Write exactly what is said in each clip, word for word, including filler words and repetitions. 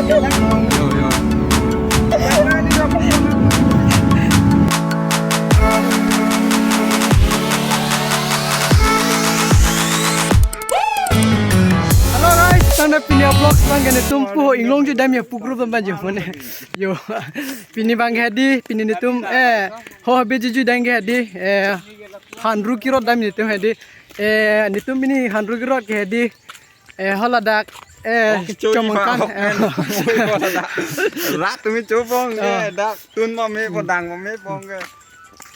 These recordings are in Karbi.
Yo, yo. Hello guys, tangte pini vlog abang ke netum pu Inglongju dam ya pu group abang jo mane. Yo, pini abang ke hedi, pini netum, eh, ho habiji ju dam ke hedi, eh, hanru kirot dam netum hedi, eh, netum pini hanru kirot ke hedi, eh, haladak, eh, Oh, kecho chomong iba kan, ok, eh, men. Rat tumi chopong ke, Oh. Dak tun ma me po dang ma me pong ke.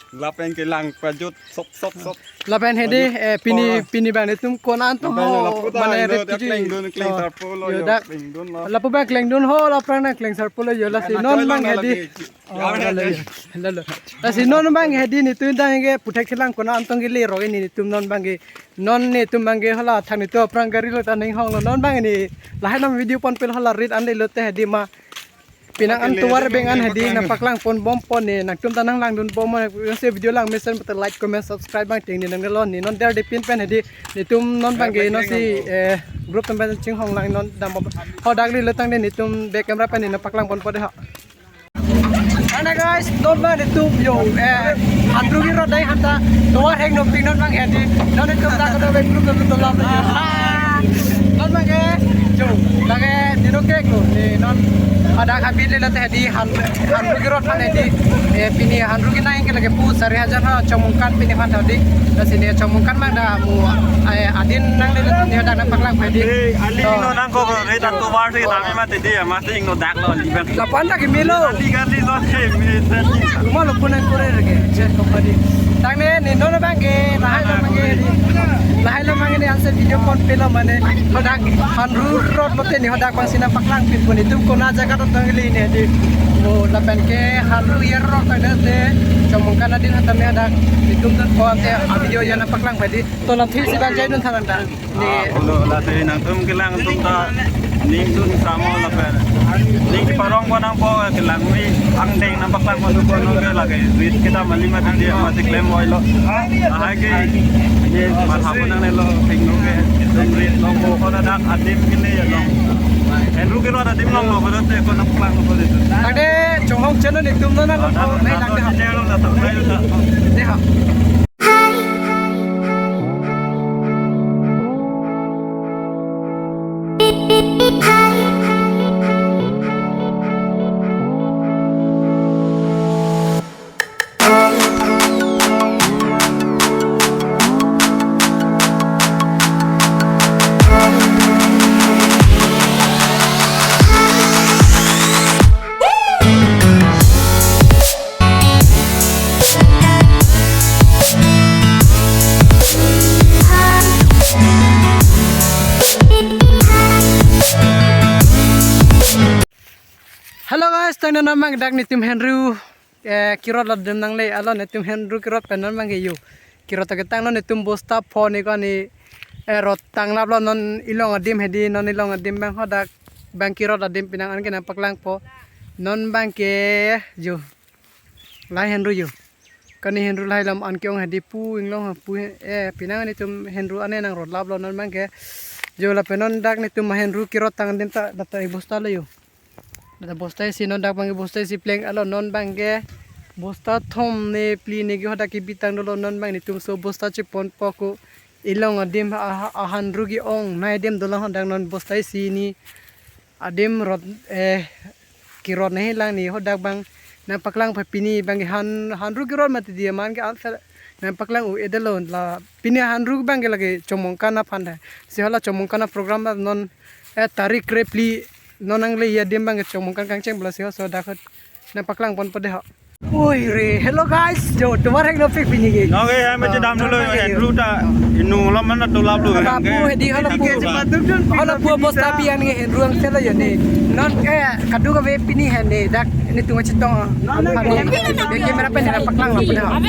Lapen kelang pajut sok sok sok. Lapen hedi, Pajut eh, pini, pong. Pini abang netum konat antum Lapen ho, lapu ta mane indo ret dia kiji. Klengdun, kleng Oh, sarpo lo yo yo, dak. Klengdun lo. Lapu abang klengdun ho, laprang nang kleng sarpo lo yo, lasi Anak non choi abang lo hedi. lagi. Oh, Ya, lalo, ya. Lalo. Lasi non abang hedi netum dang ke puthak thelang konat antum ke le ro ini netum non abang ke. Non netum abang ke hala thang netum aphrang gari lo ta ning hong lo non abang ini. Lahai nam video ponpe lo hala rit an le lote hedi ma. Pinang an Oke, le, tuar le, beng an le, hedi le, nangpaklang pon bom pon ne nangtum ta nanglangdun bom ne se video lang mesen betul like comment subscribe abang ting ne nang lo ne non der de pin pen hedi netum non abang ke Oke, non si oke. eh group tum pen chinghong lang non dam bom. Ho dak le lo tangte netum back camera pen ne nangpaklang ponpo de ha. Ana guys, non abang netum yo, eh, hanru kirot dai hanta, tuar hek no ping non abang hedi, non netum dak kodo back group tum tum lam yo. Ah, non abang ke, yo, lake, nino kek lo, ni non, ada kabit le lote hedi, han, hanru kirot aphan hedi, eh, pini hanru kinai ke lake pu sari hajar ha, chomong kan pini aphan hedi, lasi ne chomong kan abang dak mu, eh, adin nang le lote ne dak nangpaklang hedi. Eh, ali So, no nang ko, re ta tuar si tame mati dia, mati ingno dak lo, ali abang. Lapu an ta kimi lo. Ali kan di lo, eh, mi, tadi. Rumah lo pun yang kurir ke, cek ko padi. Tangte ne non abang ke, lahai lo abang ke. Lahai lo abang ke ne anse video ponpe lo mane. Hadak hanru kirot lote ne hadak abang si nangpaklang pin pun netum konat jaga to tangli ne di. Oh, lapen ke hanru kirot ta de. Chomong kan adin hanta me hadak. Netum ton ko ante a video ya nangpaklang padi. To lam thil si abang jai dun thanan ta. Ni Ah, pulo lasi nangtum kelang atum ta ning dun samo lapen ning parong ko nangpo kelang mi angdeng nangpaklang ko dukon ke lake rit kita mali mati dia mati klem oi lo. Ahai ke ye matha ko nangne lo ping lo ke dun rit lo ko ko dak adim kini ya lo. Henru ke lo adim lo lo ko te ko nangpaklang ko dun. Tangte chonghong channel netum non na lo. Ada Nai ada lang de ha. Channel lo na tak nai lo tak. De ha. Hello guys, tangte non abang dak netum henru, eh, kirot lo adim nangle, alo netum henru kirot pen non abang ke yo. Kirot ta ketang non netum bosta pho ne ko ne, eh, rot tanglap lo non ilong adim hedi, non ilong adim abang hadak abang kirot adim pinang an ke nangpaklangpo. Non abang ke yo. Lahai henru yo. Kani henru lahai lam an ke-ong hedi pu inglong ha pu he, eh, pinang netum henru ane nangrot laplo non abang ke. Yo lapen non dak netum henru kirot tang adim ta, dak ta ik bosta lo yo. Dak ta bosta isi non dak abang ke bosta isi pleng alo non abang ke. Bosta thom ne phli ne ke hadak kebi tang dolo non abang netum so bosta cheponpo ko ilong adim a, a, ahanru ke-ong nai adim dolo hadak non bosta isi ni. Adim rot, eh, kirot ne lang ni hadak abang nangpaklang pha pini abang ke han, hanru kirot mati dia man ke answer nangpaklang u edelo la pini hanru abang ke lake chomong kan aphan da. Si hala chomong kan program non, eh, tarik krephli non nangle ya adim abang ke chomong kan kangcheng bla si so dak nangpaklang ponpo de ha. Oi re, hello guys, yo, tomar hek nopik pini ke. Oke, ya, macam dam dulu, Ah, ya, henru ta, inu lo mana tulap dulu, Hala ya, pu oke. Hedi, hala pu, Oke, hala pu bosta pi an ke henru ang selo ya ni. Non ke, kadu kave pini hen ni, dak netum chetong. Hadi, ya, camera pen nangpaklang lo pun ha.